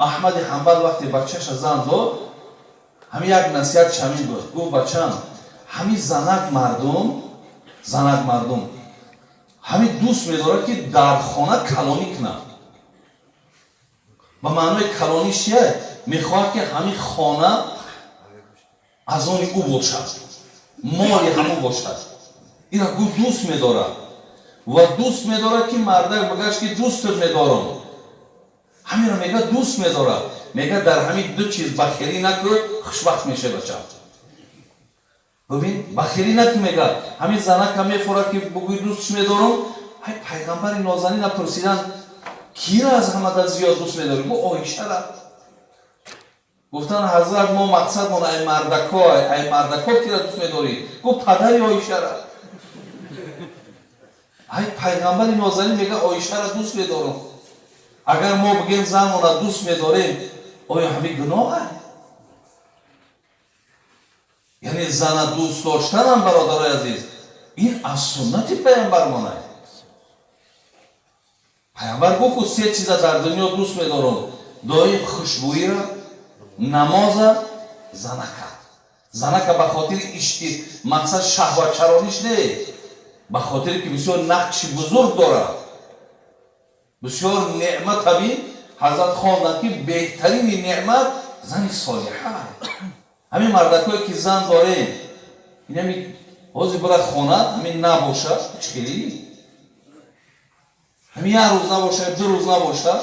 Аҳмади Ҳанбал вақте бачаша зан дод, ҳамин як насиҳат чамин буд. Гуфт: «Бачам, ҳамин занак мардум, занак мардум ҳамин дӯст медорад, ки дар хона калонӣ кунад. Ба маънои калониш чия? Мехоҳад, ки ҳамин хона аз они ӯ бошад, моли ҳамӯ бошад. Ира гу дӯст медорад ва дӯст медорад, ки мардак бигӯяш, ки дӯстат медорам. Ҳаминро мега дӯст медорад. Мега, дар ҳамин ду чиз бахелӣ накун, хушбахт мешавӣ, бачам. Бибин, бахелӣ накун, мега. Ҳамин занака мефорад, ки бугӯй дӯстш медорам. Ҳай, пайғамбари нозанина пурсидан: кира аз ҳамада зиёд дӯст медорӣ? Гу Оишара. Гуфтан: ҳазрат, мо мақсадмон ай мардако, ай мардако кира дӯст медорӣ? Гуфт: падари Оишара. Ай, пайғамбари нозанин мега: Оишара дӯст медорам. Агар мо бигем занмона дӯст медорем, оё ҳамин гуноҳ? Яъне зана дӯст доштанам, бародарои азиз, ин аз суннати пайғамбармонай. Пайғамбар гуфт: ку се чиза дар дунё дӯст медорам: доим хушбӯира, намоза, занака. Занака ба хотири ишти мақсад шаҳватчарониш не, ба хотире ки бисёр нақши бузург дорад, бисёр неъмат. Ҳамин ҳазрат хонданд, ки беҳтарини неъмат зани солиҳа. Ҳамин мардакое ки зан дорем, инами ҳозир бирад хона, ҳамин набошад, чхелӣ? Ҳамин як рӯз набошад, 2 рӯз набошад,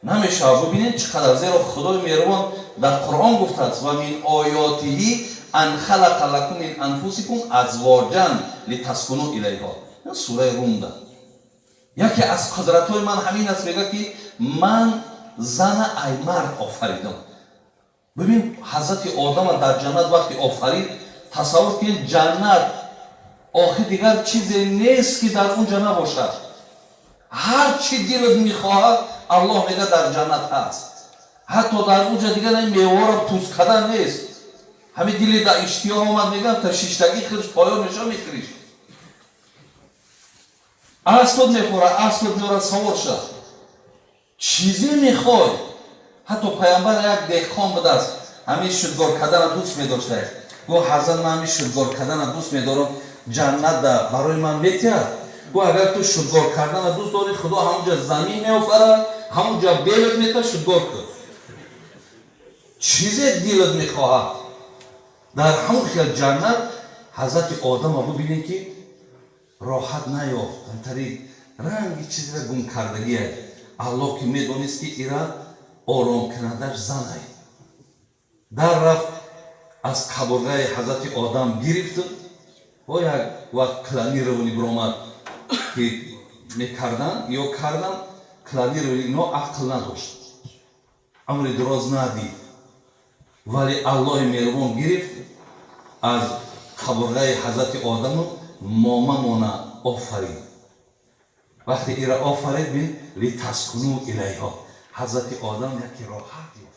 намешавад. Бубинед, чӣ қадар. Зеро Худои меҳрубон дар Қуръон гуфтааст: ва мин оётиҳи ан халақа лакум мин анфусикум азвоҷан литаскуну илайҳо. Сураи Румда. Яке аз қудратҳои ман ҳамин аст, мега, ки ман зана ай мард офаридам. Бибин, ҳазрати Одама дар ҷаннат вақте офарид, тасаввур кунед, ҷаннат охир дигар чизе нест, ки дар он ҷа набошад. Ҳар чӣ дилат мехоҳад, Аллоҳ мега, дар ҷаннат ҳаст. Ҳатто дар он ҷа дигар ин меваро пӯст кардан нест. Ҳамин дили дар иштиҳо омад, мегам, та шиштагӣ хирш поён меша, мехӯриш. Аспот мехӯра, аспот меорад, савор ша, чизе мехоҳ. Ҳатто пайғамбар як деҳқон будааст, ҳамин шудгор кардана дӯст медошта. Гуфт: ҳазрат, ман ҳамин шудгор кардана дӯст медорам, ҷаннат да барои ман метиҳад? Гуфт: агар ту шудгор кардана дӯст дорӣ, Худо ҳамунҷа замин меофарад, ҳамунҷа белат мета, шудгор кун, чизе дилат мехоҳад. Дар ҳамон хел ҷаннат ҳазрати Одама бубинед, ки роҳат наёфт, антари ранги чизра гум кардагия. Аллоҳ ки медонист, ки ира ором кунандаш занай, дар рафт, аз қабурғаи ҳазрати Одам гирифт. О, як вақт клонирование биромад, ки мекардан ё кардан клонирование, ино ақл надошт, амри дуроз надид, вале Аллоҳи меҳрубон гирифт аз қабурғаи ҳазрати Одаму момамона офарид. Вақте ира офарид, бин, литаскуну илайҳо, ҳазрати Одам яке роҳат ёфт.